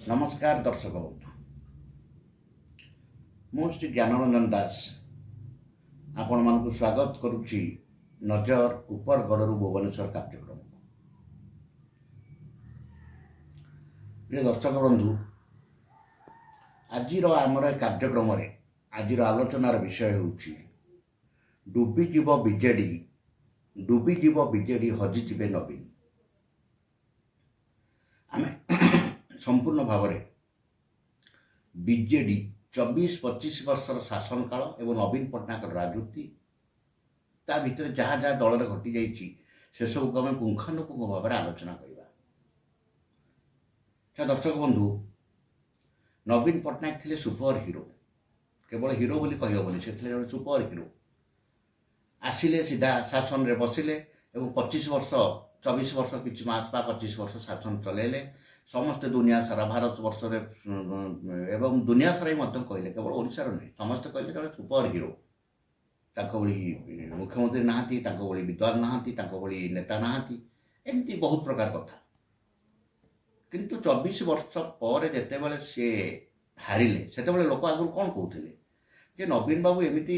ନମସ୍କାର ଦର୍ଶକ ବନ୍ଧୁ, ମୁଁ ଶ୍ରୀ ଜ୍ଞାନରଞ୍ଜନ ଦାସ ଆପଣମାନଙ୍କୁ ସ୍ୱାଗତ କରୁଛି ନଜର ଉପରଗଡ଼ରୁ ଭୁବନେଶ୍ୱର କାର୍ଯ୍ୟକ୍ରମକୁ। ପ୍ରିୟ ଦର୍ଶକ ବନ୍ଧୁ, ଆଜିର ଆମର ଏ କାର୍ଯ୍ୟକ୍ରମରେ ଆଜିର ଆଲୋଚନାର ବିଷୟ ହେଉଛି ଡୁବିଯିବ ବିଜେଡି, ଡୁବିଯିବ ବିଜେଡି, ହଜିଯିବେ ନବୀନ। ଆମେ ସମ୍ପୂର୍ଣ୍ଣ ଭାବରେ ବିଜେଡି 24-25 ବର୍ଷର ଶାସନ କାଳ ଏବଂ ନବୀନ ପଟ୍ଟନାୟକର ରାଜୁତି, ତା ଭିତରେ ଯାହା ଯାହା ଦଳରେ ଘଟିଯାଇଛି, ସେସବୁକୁ ଆମେ ପୁଙ୍ଖାନୁପୁଙ୍ଖ ଭାବରେ ଆଲୋଚନା କରିବା। ଆଚ୍ଛା ଦର୍ଶକ ବନ୍ଧୁ, ନବୀନ ପଟ୍ଟନାୟକ ଥିଲେ ସୁପର ହିରୋ। କେବଳ ହିରୋ ବୋଲି କହିହେବନି, ସେ ଥିଲେ ଜଣେ ସୁପର ହିରୋ। ଆସିଲେ, ସିଧା ଶାସନରେ ବସିଲେ ଏବଂ 25 ବର୍ଷ, 24 ବର୍ଷ କିଛି ମାସ ବା 25 ବର୍ଷ ଶାସନ ଚଲେଇଲେ। ସମସ୍ତେ ଦୁନିଆ ସାରା, ଭାରତ ବର୍ଷରେ ଏବଂ ଦୁନିଆ ସାରା ବି ମଧ୍ୟ କହିଲେ, କେବଳ ଓଡ଼ିଶାର ନୁହେଁ, ସମସ୍ତେ କହିଲେ ଜଣେ ସୁପର ହିରୋ। ତାଙ୍କ ଭଳି ମୁଖ୍ୟମନ୍ତ୍ରୀ ନାହାନ୍ତି, ତାଙ୍କ ଭଳି ବିଦ୍ୱାନ ନାହାନ୍ତି, ତାଙ୍କ ଭଳି ନେତା ନାହାନ୍ତି, ଏମିତି ବହୁତ ପ୍ରକାର କଥା। କିନ୍ତୁ 24 ବର୍ଷ ପରେ ଯେତେବେଳେ ସିଏ ହାରିଲେ, ସେତେବେଳେ ଲୋକ ଆଗରୁ କ'ଣ କହୁଥିଲେ ଯେ ନବୀନ ବାବୁ ଏମିତି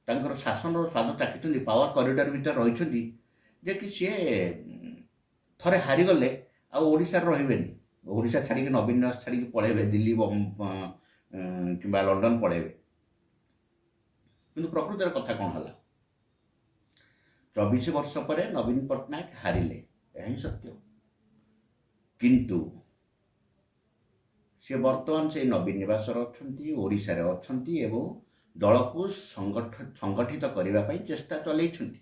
ତାଙ୍କର ଶାସନର ସ୍ୱାଦ ଚାଖିଛନ୍ତି, ପାୱାର କରିଡର ଭିତରେ ରହିଛନ୍ତି ଯେ କି ସିଏ ଥରେ ହାରିଗଲେ ଆଉ ଓଡ଼ିଶାରେ ରହିବେନି, ଓଡ଼ିଶା ଛାଡ଼ିକି, ନବୀନ ନିବାସ ଛାଡ଼ିକି ପଳେଇବେ, ଦିଲ୍ଲୀ କିମ୍ବା ଲଣ୍ଡନ ପଳେଇବେ। କିନ୍ତୁ ପ୍ରକୃତରେ କଥା କ'ଣ ହେଲା? 24 ବର୍ଷ ପରେ ନବୀନ ପଟ୍ଟନାୟକ ହାରିଲେ, ଏହା ହିଁ ସତ୍ୟ। କିନ୍ତୁ ସେ ବର୍ତ୍ତମାନ ସେଇ ନବୀନ ନିବାସରେ ଅଛନ୍ତି, ଓଡ଼ିଶାରେ ଅଛନ୍ତି ଏବଂ ଦଳକୁ ସଂଗଠିତ କରିବା ପାଇଁ ଚେଷ୍ଟା ଚଲେଇଛନ୍ତି।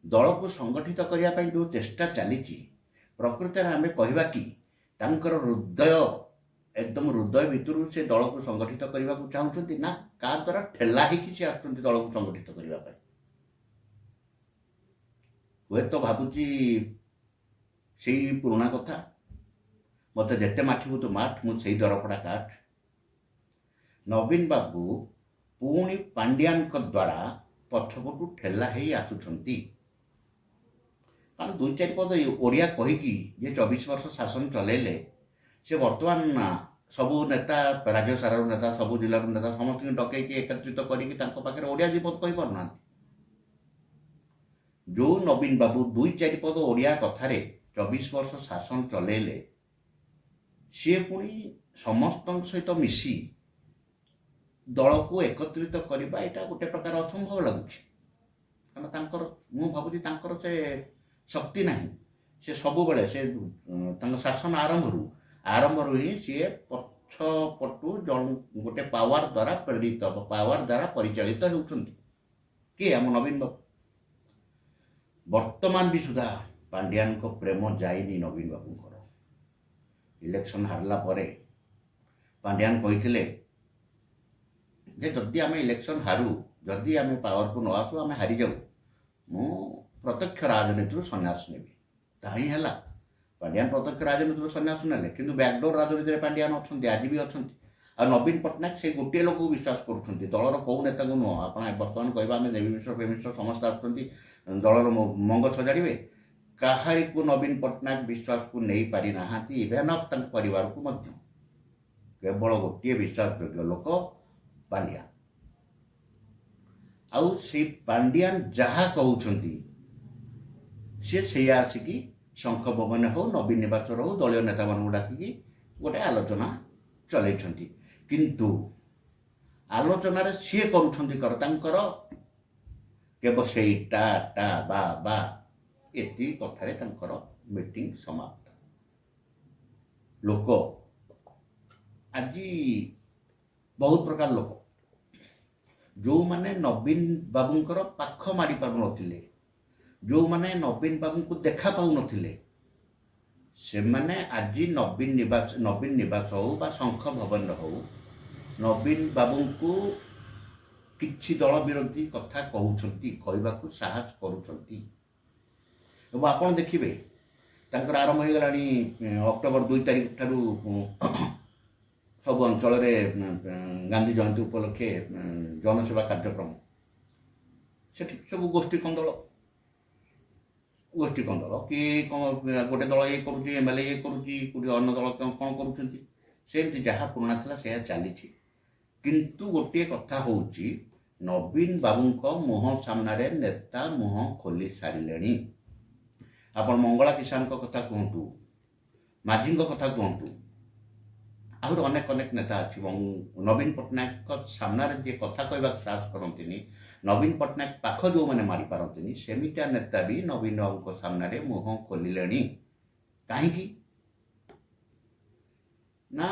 ଦଳକୁ ସଂଗଠିତ କରିବା ପାଇଁ ଯେଉଁ ଚେଷ୍ଟା ଚାଲିଛି, ପ୍ରକୃତରେ ଆମେ କହିବା କି ତାଙ୍କର ହୃଦୟ, ଏକଦମ ହୃଦୟ ଭିତରୁ ସେ ଦଳକୁ ସଂଗଠିତ କରିବାକୁ ଚାହୁଁଛନ୍ତି, ନା କାହା ଦ୍ୱାରା ଠେଲା ହେଇକି ସେ ଆସୁଛନ୍ତି ଦଳକୁ ସଂଗଠିତ କରିବା ପାଇଁ? ହୁଏତ ଭାବୁଛି ସେଇ ପୁରୁଣା କଥା, "ମୋତେ ଯେତେ ମାଠିବୁ ତୁ ମାଠ, ମୁଁ ସେଇ ଦରପଡ଼ା କାଠ"। ନବୀନ ବାବୁ ପୁଣି ପାଣ୍ଡିଆନଙ୍କ ଦ୍ୱାରା ପଛପଟୁ ଠେଲା ହେଇ ଆସୁଛନ୍ତି। କାରଣ ଦୁଇ ଚାରି ପଦ ଓଡ଼ିଆ କହିକି ଯିଏ 24 ବର୍ଷ ଶାସନ ଚଲେଇଲେ, ସେ ବର୍ତ୍ତମାନ ସବୁ ନେତା, ରାଜ୍ୟ ସାରାର ନେତା, ସବୁ ଜିଲ୍ଲାର ନେତା, ସମସ୍ତଙ୍କୁ ଡକେଇକି ଏକତ୍ରିତ କରିକି ତାଙ୍କ ପାଖରେ ଓଡ଼ିଆ ଦୁଇ ପଦ କହିପାରୁନାହାନ୍ତି। ଯେଉଁ ନବୀନ ବାବୁ ଦୁଇ ଚାରି ପଦ ଓଡ଼ିଆ କଥାରେ 24 ବର୍ଷ ଶାସନ ଚଲେଇଲେ, ସିଏ ପୁଣି ସମସ୍ତଙ୍କ ସହିତ ମିଶି ଦଳକୁ ଏକତ୍ରିତ କରିବା, ଏଇଟା ଗୋଟେ ପ୍ରକାର ଅସମ୍ଭବ ଲାଗୁଛି। କାରଣ ତାଙ୍କର, ମୁଁ ଭାବୁଛି ତାଙ୍କର ସେ ଶକ୍ତି ନାହିଁ। ସେ ସବୁବେଳେ ସେ ତାଙ୍କ ଶାସନ ଆରମ୍ଭରୁ ହିଁ ସିଏ ପଛ ପଟୁ ଜଣ ଗୋଟେ ପାୱାର ଦ୍ୱାରା ପ୍ରେରିତ, ପାୱାର ଦ୍ୱାରା ପରିଚାଳିତ ହେଉଛନ୍ତି। କିଏ? ଆମ ନବୀନ ବାବୁ। ବର୍ତ୍ତମାନ ବି ସୁଦ୍ଧା ପାଣ୍ଡିଆନଙ୍କ ପ୍ରେମ ଯାଇନି ନବୀନ ବାବୁଙ୍କର। ଇଲେକ୍ସନ ହାରିଲା ପରେ ପାଣ୍ଡିଆନ କହିଥିଲେ ଯେ ଯଦି ଆମେ ଇଲେକ୍ସନ ହାରୁ, ଯଦି ଆମେ ପାୱାରକୁ ନ ଆସୁ, ଆମେ ହାରିଯାଉ, ମୁଁ ପ୍ରତ୍ୟକ୍ଷ ରାଜନୀତିରୁ ସନ୍ନ୍ୟାସ ନେବି। ତାହା ହିଁ ହେଲା। ପାଣ୍ଡିଆନ ପ୍ରତ୍ୟକ୍ଷ ରାଜନୀତିରୁ ସନ୍ନ୍ୟାସ ନେଲେ, କିନ୍ତୁ ବ୍ୟାକଡୋର ରାଜନୀତିରେ ପାଣ୍ଡିଆନ ଅଛନ୍ତି, ଆଜି ବି ଅଛନ୍ତି। ଆଉ ନବୀନ ପଟ୍ଟନାୟକ ସେଇ ଗୋଟିଏ ଲୋକକୁ ବିଶ୍ୱାସ କରୁଛନ୍ତି, ଦଳର କେଉଁ ନେତାଙ୍କୁ ନୁହଁ। ଆପଣ ବର୍ତ୍ତମାନ କହିବା ଆମେ ଦେବୀ ମିଶ୍ର, ମିଶ୍ର ସମସ୍ତେ ଆସୁଛନ୍ତି ଦଳର ମଙ୍ଗ ସଜାଡ଼ିବେ, କାହାରିକୁ ନବୀନ ପଟ୍ଟନାୟକ ବିଶ୍ୱାସକୁ ନେଇପାରିନାହାନ୍ତି, ଇଭେନ୍ ଅଫ୍ ତାଙ୍କ ପରିବାରକୁ ମଧ୍ୟ। କେବଳ ଗୋଟିଏ ବିଶ୍ୱାସଯୋଗ୍ୟ ଲୋକ ପାଣ୍ଡିଆନ। ଆଉ ସେଇ ପାଣ୍ଡିଆନ ଯାହା କହୁଛନ୍ତି, ସିଏ ସେଇଆ ଆସିକି ଶଙ୍ଖ ଭବନ ହଉ, ନବୀନ ନିବାସରେ ହଉ, ଦଳୀୟ ନେତାମାନଙ୍କୁ ଡାକିକି ଗୋଟେ ଆଲୋଚନା ଚଲେଇଛନ୍ତି। କିନ୍ତୁ ଆଲୋଚନାରେ ସିଏ କରୁଛନ୍ତି କର ତାଙ୍କର କେବଳ ସେଇ ଟା ଟା ବା ବା, ଏତିକି କଥାରେ ତାଙ୍କର ମିଟିଂ ସମାପ୍ତ। ଲୋକ ଆଜି ବହୁତ ପ୍ରକାର ଲୋକ, ଯେଉଁମାନେ ନବୀନ ବାବୁଙ୍କର ପାଖ ମାଡ଼ି ପାରୁନଥିଲେ, ଯେଉଁମାନେ ନବୀନ ବାବୁଙ୍କୁ ଦେଖା ପାଉନଥିଲେ, ସେମାନେ ଆଜି ନବୀନ ନିବାସ ହଉ ବା ଶଙ୍ଖ ଭବନରେ ହଉ, ନବୀନ ବାବୁଙ୍କୁ କିଛି ଦଳ ବିରୋଧୀ କଥା କହୁଛନ୍ତି, କହିବାକୁ ସାହସ କରୁଛନ୍ତି। ଏବଂ ଆପଣ ଦେଖିବେ ତାଙ୍କର ଆରମ୍ଭ ହେଇଗଲାଣି ଅକ୍ଟୋବର 2 ତାରିଖ ଠାରୁ ସବୁ ଅଞ୍ଚଳରେ ଗାନ୍ଧୀ ଜୟନ୍ତୀ ଉପଲକ୍ଷେ ଜନସେବା କାର୍ଯ୍ୟକ୍ରମ। ସେଠି ସବୁ ଗୋଷ୍ଠୀ କନ୍ଦଳ। ଗୋଷ୍ଠୀ କନ୍ଦଳ କି କ'ଣ, ଗୋଟେ ଦଳ ଇଏ କରୁଛି, ଏମଏଲଏ ଇଏ କରୁଛି, କୋଉଠି ଅନ୍ୟ ଦଳ କ'ଣ କରୁଛନ୍ତି। ସେମିତି ଯାହା ପୁରୁଣା ଥିଲା ସେୟା ଚାଲିଛି। କିନ୍ତୁ ଗୋଟିଏ କଥା ହେଉଛି, ନବୀନ ବାବୁଙ୍କ ମୁହଁ ସାମ୍ନାରେ ନେତା ମୁହଁ ଖୋଲି ସାରିଲେଣି। ଆପଣ ମଙ୍ଗଳା କିଷାନଙ୍କ କଥା କୁହନ୍ତୁ, ମାଝୀଙ୍କ କଥା କୁହନ୍ତୁ, ଆହୁରି ଅନେକ ଅନେକ ନେତା ଅଛି। ନବୀନ ପଟ୍ଟନାୟକଙ୍କ ସାମ୍ନାରେ ଯିଏ କଥା କହିବାକୁ ସାହସ କରନ୍ତିନି, ନବୀନ ପଟ୍ଟନାୟକ ପାଖ ଯେଉଁମାନେ ମାରି ପାରନ୍ତିନି, ସେମିତିଆ ନେତା ବି ନବୀନ ବାବୁଙ୍କ ସାମ୍ନାରେ ମୁହଁ ଖୋଲିଲେଣି। କାହିଁକି ନା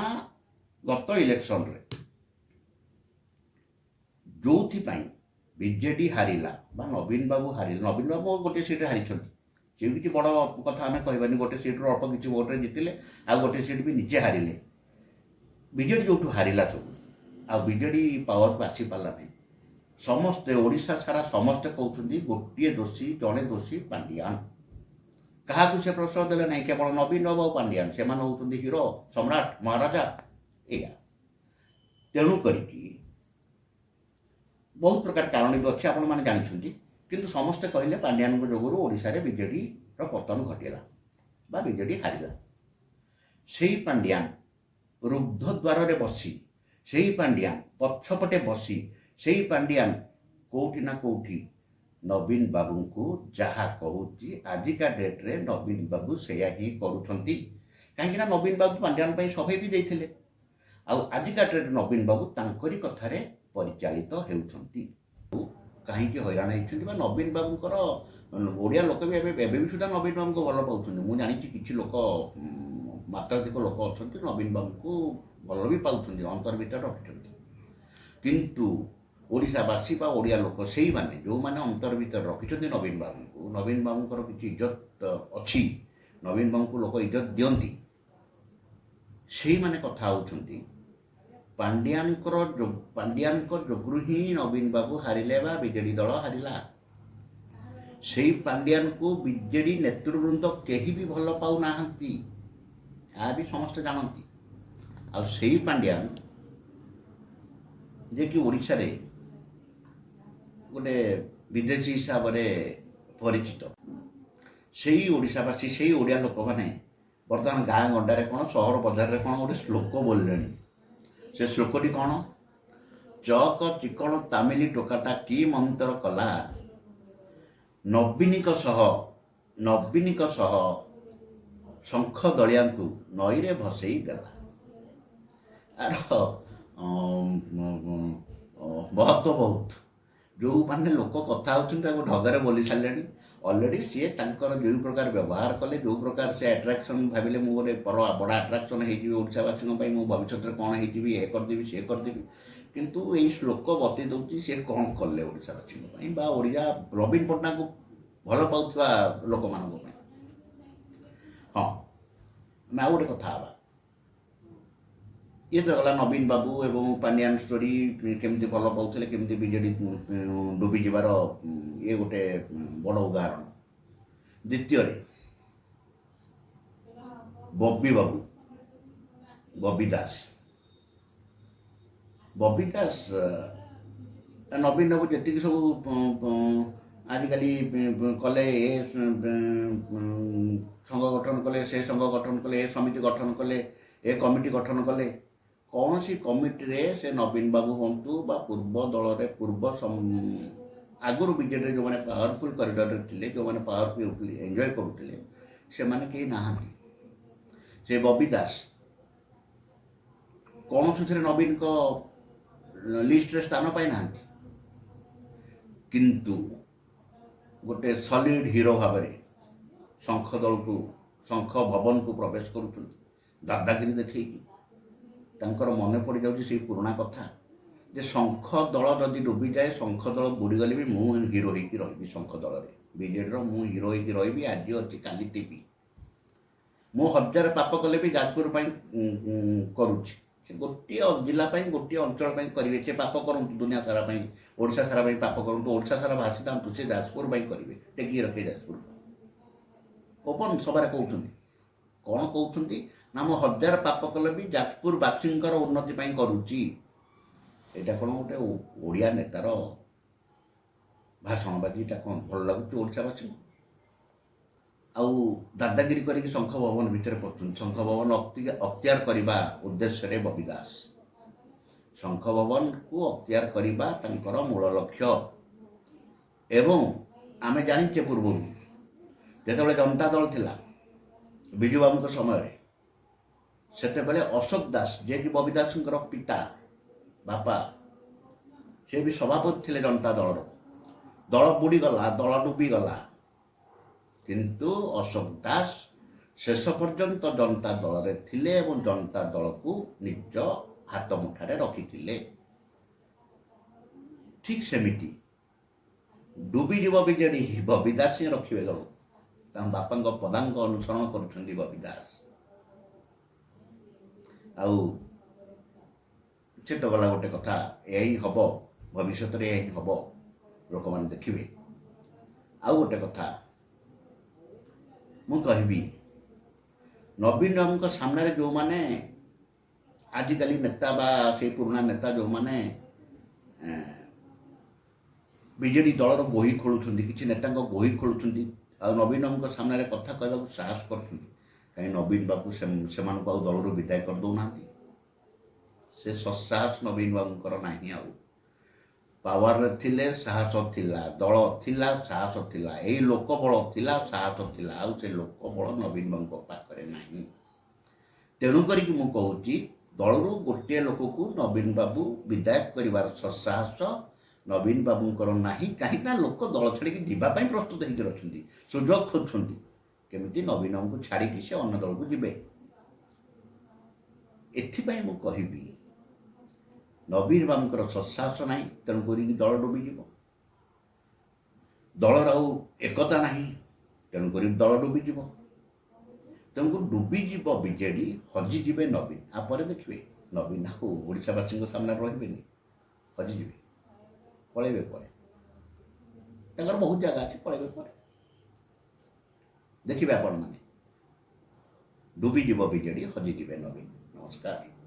ଗତ ଇଲେକ୍ସନରେ ଯୋଉଥିପାଇଁ ବିଜେଡି ହାରିଲା ବା ନବୀନ ବାବୁ ହାରିଲେ, ନବୀନ ବାବୁ ଗୋଟିଏ ସିଟ୍ରେ ହାରିଛନ୍ତି, ସେ କିଛି ବଡ଼ କଥା ଆମେ କହିବାନି। ଗୋଟେ ସିଟ୍ରୁ ଅଳ୍ପ କିଛି ଭୋଟରେ ଜିତିଲେ, ଆଉ ଗୋଟେ ସିଟ୍ ବି ନିଜେ ହାରିଲେ। ବିଜେଡି ଯେଉଁଠୁ ହାରିଲା ସବୁ, ଆଉ ବିଜେଡି ପାୱାରକୁ ଆସିପାରିଲା ନାହିଁ, ସମସ୍ତେ ଓଡ଼ିଶା ସାରା ସମସ୍ତେ କହୁଛନ୍ତି ଗୋଟିଏ ଦୋଷୀ, ଜଣେ ଦୋଷୀ, ପାଣ୍ଡିଆନ। କାହାକୁ ସେ ପ୍ରଶ୍ରୟ ଦେଲେ ନାହିଁ, କେବଳ ନବୀନ ବାବୁ ଆଉ ପାଣ୍ଡିଆନ। ସେମାନେ ହେଉଛନ୍ତି ହିରୋ, ସମ୍ରାଟ, ମହାରାଜା, ଏଇଆ। ତେଣୁ କରିକି ବହୁତ ପ୍ରକାର କାରଣ ବି ଅଛି, ଆପଣମାନେ ଜାଣିଛନ୍ତି। କିନ୍ତୁ ସମସ୍ତେ କହିଲେ ପାଣ୍ଡିଆନଙ୍କ ଯୋଗୁରୁ ଓଡ଼ିଶାରେ ବିଜେଡ଼ିର ପତନ ଘଟିଲା ବା ବିଜେଡ଼ି ହାରିଲା। ସେଇ ପାଣ୍ଡିଆନ ରୁଦ୍ଧ ଦ୍ୱାରରେ ବସି, ସେଇ ପାଣ୍ଡିଆନ ପଛପଟେ ବସି, ସେଇ ପାଣ୍ଡିଆନ କୋଉଠି ନା କୋଉଠି ନବୀନ ବାବୁଙ୍କୁ ଯାହା କହୁଛି, ଆଜିକା ଡେଟ୍ରେ ନବୀନ ବାବୁ ସେଇଆ ହିଁ କରୁଛନ୍ତି। କାହିଁକିନା ନବୀନ ବାବୁ ପାଣ୍ଡିଆନ ପାଇଁ ସଫେଇ ବି ଦେଇଥିଲେ, ଆଉ ଆଜିକା ଡେଟ୍ରେ ନବୀନ ବାବୁ ତାଙ୍କରି କଥାରେ ପରିଚାଳିତ ହେଉଛନ୍ତି। କାହିଁକି ହଇରାଣ ହେଇଛନ୍ତି ବା ନବୀନ ବାବୁଙ୍କର ଓଡ଼ିଆ ଲୋକ ବି ଏବେ ଏବେ ବି ସୁଦ୍ଧା ନବୀନ ବାବୁଙ୍କୁ ଭଲ ପାଉଛନ୍ତି। ମୁଁ ଜାଣିଛି କିଛି ଲୋକ, ମାତ୍ରାଧିକ ଲୋକ ଅଛନ୍ତି, ନବୀନ ବାବୁଙ୍କୁ ଭଲ ବି ପାଉଛନ୍ତି, ଅନ୍ତର ଭିତରେ ରଖିଛନ୍ତି। କିନ୍ତୁ ଓଡ଼ିଶାବାସୀ ବା ଓଡ଼ିଆ ଲୋକ ସେଇମାନେ ଯେଉଁମାନେ ଅନ୍ତର ଭିତରେ ରଖିଛନ୍ତି ନବୀନ ବାବୁଙ୍କୁ, ନବୀନ ବାବୁଙ୍କର କିଛି ଇଜ୍ଜତ ଅଛି, ନବୀନ ବାବୁଙ୍କୁ ଲୋକ ଇଜ୍ଜତ ଦିଅନ୍ତି, ସେଇମାନେ କଥା ହେଉଛନ୍ତି ପାଣ୍ଡିଆନଙ୍କ ଯୋଗୁରୁ ହିଁ ନବୀନ ବାବୁ ହାରିଲେ ବା ବିଜେଡ଼ି ଦଳ ହାରିଲା। ସେଇ ପାଣ୍ଡିଆନକୁ ବିଜେଡ଼ି ନେତୃବୃନ୍ଦ କେହି ବି ଭଲ ପାଉନାହାନ୍ତି, ଏହା ବି ସମସ୍ତେ ଜାଣନ୍ତି। ଆଉ ସେଇ ପାଣ୍ଡିଆନ ଯିଏକି ଓଡ଼ିଶାରେ ଗୋଟେ ବିଦେଶୀ ହିସାବରେ ପରିଚିତ, ସେଇ ଓଡ଼ିଶାବାସୀ, ସେଇ ଓଡ଼ିଆ ଲୋକମାନେ ବର୍ତ୍ତମାନ ଗାଁ ଗଣ୍ଡାରେ କ'ଣ, ସହର ବଜାରରେ କ'ଣ, ଗୋଟେ ଶ୍ଲୋକ ବୋଲିଲେଣି। ସେ ଶ୍ଲୋକଟି କ'ଣ? ଚକ ଚିକଣ ତାମିଲି ଟୋକାଟା କି ମନ୍ତ୍ର କଲା, ନବୀନଙ୍କ ସହ ଶଙ୍ଖ ଦଳିଆଙ୍କୁ ନଈରେ ଭସେଇ ଦେଲା। ଆର ମହତ୍ଵ ବହୁତ। ଯେଉଁମାନେ ଲୋକ କଥା ହେଉଛନ୍ତି ତାକୁ ଢଗରେ ବୋଲି ସାରିଲେଣି ଅଲରେଡ଼ି। ସିଏ ତାଙ୍କର ଯେଉଁ ପ୍ରକାର ବ୍ୟବହାର କଲେ, ଯେଉଁ ପ୍ରକାର ସେ ଆଟ୍ରାକ୍ସନ୍ ଭାବିଲେ ମୁଁ ଗୋଟେ ବଡ଼ ଆଟ୍ରାକ୍ସନ୍ ହେଇଯିବି ଓଡ଼ିଶାବାସୀଙ୍କ ପାଇଁ, ମୁଁ ଭବିଷ୍ୟତରେ କ'ଣ ହେଇଯିବି, ଏ କରିଦେବି, ସେ କରିଦେବି। କିନ୍ତୁ ଏଇ ଶ୍ଲୋକ ବତେଇ ଦେଉଛି ସେ କ'ଣ କଲେ ଓଡ଼ିଶାବାସୀଙ୍କ ପାଇଁ ବା ଓଡ଼ିଆ ନବୀନ ପଟ୍ଟନାୟକଙ୍କୁ ଭଲ ପାଉଥିବା ଲୋକମାନଙ୍କ ପାଇଁ। ହଁ, ଆମେ ଆଉ ଗୋଟେ କଥା ହେବା। ଇଏ ତ ଗଲା ନବୀନ ବାବୁ ଏବଂ ପାଣ୍ଡିଆନ ଷ୍ଟୋରି, କେମିତି ଭଲ ପାଉଥିଲେ, କେମିତି ବିଜେଡ଼ି ଡୁବିଯିବାର ଇଏ ଗୋଟେ ବଡ଼ ଉଦାହରଣ। ଦ୍ୱିତୀୟରେ ବବି ବାବୁ, ବବି ଦାସ। ବବି ଦାସ, ନବୀନ ବାବୁ ଯେତିକି ସବୁ ଆଜିକାଲି କଲେ, ଏ ସଂଘ ଗଠନ କଲେ, ସେ ସଂଘ ଗଠନ କଲେ, ଏ ସମିତି ଗଠନ କଲେ, ଏ କମିଟି ଗଠନ କଲେ, କୌଣସି କମିଟିରେ ସେ ନବୀନ ବାବୁ ହୁଅନ୍ତୁ ବା ପୂର୍ବ ଦଳରେ, ପୂର୍ବ ଆଗରୁ ବିଜେଡ଼ିରେ ଯେଉଁମାନେ ପାୱାରଫୁଲ୍ କରିଡରରେ ଥିଲେ, ଯେଉଁମାନେ ପାୱାରଫୁଲ୍ ଏନ୍ଜୟ କରୁଥିଲେ, ସେମାନେ କେହି ନାହାନ୍ତି। ସେ ବବି ଦାସ କୌଣସିଥିରେ ନବୀନଙ୍କ ଲିଷ୍ଟରେ ସ୍ଥାନ ପାଇନାହାନ୍ତି, କିନ୍ତୁ ଗୋଟେ ସଲିଡ୍ ହିରୋ ଭାବରେ ଶଙ୍ଖ ଦଳକୁ, ଶଙ୍ଖ ଭବନକୁ ପ୍ରବେଶ କରୁଛନ୍ତି ଦାଦାଗିରି ଦେଖେଇକି। ତାଙ୍କର ମନେ ପଡ଼ିଯାଉଛି ସେଇ ପୁରୁଣା କଥା ଯେ ଶଙ୍ଖ ଦଳ ଯଦି ଡୁବିଯାଏ, ଶଙ୍ଖ ଦଳ ବୁଡ଼ିଗଲେ ବି ମୁଁ ହିରୋ ହେଇକି ରହିବି। ଶଙ୍ଖ ଦଳରେ, ବିଜେଡ଼ିର ମୁଁ ହିରୋ ହେଇକି ରହିବି। ଆଜି ଅଛି, କାଲି ଥିବି। ମୁଁ ହଜାର ପାପ କଲେ ବି ଯାଜପୁର ପାଇଁ କରୁଛି। ସେ ଗୋଟିଏ ଜିଲ୍ଲା ପାଇଁ, ଗୋଟିଏ ଅଞ୍ଚଳ ପାଇଁ କରିବେ। ସେ ପାପ କରନ୍ତୁ ଦୁନିଆ ସାରା ପାଇଁ, ଓଡ଼ିଶା ସାରା ପାଇଁ ପାପ କରନ୍ତୁ, ଓଡ଼ିଶା ସାରା ଭାସିଥାନ୍ତୁ, ସେ ଯାଜପୁର ପାଇଁ କରିବେ, ଟେକିକି ରଖିବେ ଯାଜପୁର। ଓପନ୍ ସଭାରେ କହୁଛନ୍ତି। କ'ଣ କହୁଛନ୍ତି ନା ମୁଁ ହଜାର ପାପ କଲେ ବି ଯାଜପୁରବାସୀଙ୍କର ଉନ୍ନତି ପାଇଁ କରୁଛି। ଏଇଟା କ'ଣ ଗୋଟେ ଓଡ଼ିଆ ନେତାର ଭାଷଣବାଜି? ଏଇଟା କ'ଣ ଭଲ ଲାଗୁଛି ଓଡ଼ିଶାବାସୀଙ୍କୁ? ଆଉ ଦାଦାଗିରି କରିକି ଶଙ୍ଖ ଭବନ ଭିତରେ ପଶୁଛନ୍ତି। ଶଙ୍ଖ ଭବନ ଅକ୍ତିଆର କରିବା ଉଦ୍ଦେଶ୍ୟରେ ବବି ଦାସ, ଶଙ୍ଖ ଭବନକୁ ଅକ୍ତିଆର କରିବା ତାଙ୍କର ମୂଳ ଲକ୍ଷ୍ୟ। ଏବଂ ଆମେ ଜାଣିଛେ, ପୂର୍ବରୁ ଯେତେବେଳେ ଜନତା ଦଳ ଥିଲା ବିଜୁବାବୁଙ୍କ ସମୟରେ, ସେତେବେଳେ ଅଶୋକ ଦାସ, ଯିଏକି ବବି ଦାସଙ୍କର ପିତା, ବାପା, ସେ ବି ସଭାପତି ଥିଲେ ଜନତା ଦଳର। ଦଳ ବୁଡ଼ିଗଲା, ଦଳ ଡୁବିଗଲା, କିନ୍ତୁ ଅଶୋକ ଦାସ ଶେଷ ପର୍ଯ୍ୟନ୍ତ ଜନତା ଦଳରେ ଥିଲେ ଏବଂ ଜନତା ଦଳକୁ ନିଜ ହାତ ମୁଠାରେ ରଖିଥିଲେ। ଠିକ୍ ସେମିତି ଡୁବିଯିବ ବିଜେଡି, ବବି ଦାସ ହିଁ ରଖିବେ ଦଳ। ତାଙ୍କ ବାପାଙ୍କ ପଦାଙ୍କ ଅନୁସରଣ କରୁଛନ୍ତି ବବି ଦାସ। ଆଉ ସେ ତ ଗଲା ଗୋଟେ କଥା, ଏହା ହିଁ ହବ ଭବିଷ୍ୟତରେ, ଏହା ହିଁ ହବ, ଲୋକମାନେ ଦେଖିବେ। ଆଉ ଗୋଟେ କଥା ମୁଁ କହିବି, ନବୀନ ବାବୁଙ୍କ ସାମ୍ନାରେ ଯେଉଁମାନେ ଆଜିକାଲି ନେତା ବା ସେଇ ପୁରୁଣା ନେତା, ଯେଉଁମାନେ ବିଜେଡି ଦଳର ଗୋହି ଖୋଳୁଛନ୍ତି, କିଛି ନେତାଙ୍କ ଗୋହି ଖୋଳୁଛନ୍ତି ଆଉ ନବୀନ ବାବୁଙ୍କ ସାମ୍ନାରେ କଥା କହିବାକୁ ସାହସ କରୁଛନ୍ତି, କାହିଁ ନବୀନ ବାବୁ ସେମାନଙ୍କୁ ଆଉ ଦଳରୁ ବିଦାୟ କରିଦେଉନାହାନ୍ତି? ସେ ସତ୍ସାହସ ନବୀନ ବାବୁଙ୍କର ନାହିଁ ଆଉ। ପାୱାରରେ ଥିଲେ ସାହସ ଥିଲା, ଦଳ ଥିଲା, ସାହସ ଥିଲା, ଏଇ ଲୋକ ବଳ ଥିଲା, ସାହସ ଥିଲା। ଆଉ ସେ ଲୋକ ବଳ ନବୀନ ବାବୁଙ୍କ ପାଖରେ ନାହିଁ। ତେଣୁ କରିକି ମୁଁ କହୁଛି, ଦଳରୁ ଗୋଟିଏ ଲୋକକୁ ନବୀନ ବାବୁ ବିଦାୟ କରିବାର ସତ୍ସାହସ ନବୀନ ବାବୁଙ୍କର ନାହିଁ। କାହିଁକି ନା ଲୋକ ଦଳ ଛାଡ଼ିକି ଯିବା ପାଇଁ ପ୍ରସ୍ତୁତ ହେଇକି ଅଛନ୍ତି, ସୁଯୋଗ ଖୋଜୁଛନ୍ତି କେମିତି ନବୀନ ବାବୁଙ୍କୁ ଛାଡ଼ିକି ସେ ଅନ୍ୟ ଦଳକୁ ଯିବେ। ଏଥିପାଇଁ ମୁଁ କହିବି, ନବୀନ ବାବୁଙ୍କର ସତ୍ସାହସ ନାହିଁ, ତେଣୁ କରିକି ଦଳ ଡୁବିଯିବ। ଦଳର ଆଉ ଏକତା ନାହିଁ, ତେଣୁକରି ଦଳ ଡୁବିଯିବ। ତେଣୁ ଡୁବିଯିବ ବିଜେଡି, ହଜିଯିବେ ନବୀନ। ଆ ପରେ ଦେଖିବେ, ନବୀନ ଆଉ ଓଡ଼ିଶାବାସୀଙ୍କ ସାମ୍ନାରେ ରହିବେନି, ହଜିଯିବେ, ପଳେଇବେ ପରେ। ତାଙ୍କର ବହୁତ ଜାଗା ଅଛି, ପଳେଇବେ ପରେ, ଦେଖିବେ ଆପଣମାନେ। ଡୁବିଯିବ ବିଜେଡି, ହଜିଯିବେ ନବୀନ। ନମସ୍କାର।